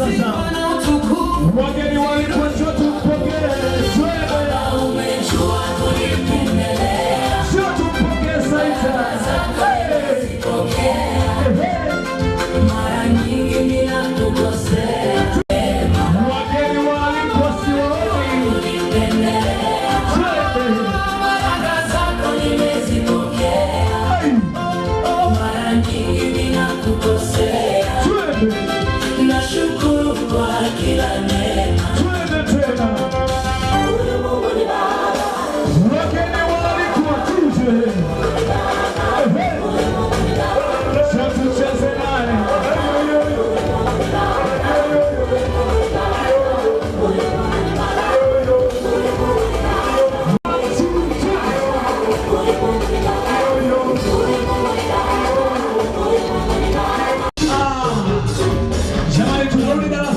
Sasa. Wageni waalikwa, njoo tumpokee. Twende. Njoo tumpokee Saita. Hey. Hey. Wageni waalikwa, siwaoni. Twende. Hey. Twende. Nashukuru kwa kila neema. Twende tena. Wageni waalikwa, tuje. Hey. Njoo tucheze naye. Two, three. Ah, jamani, tunarudi darasani.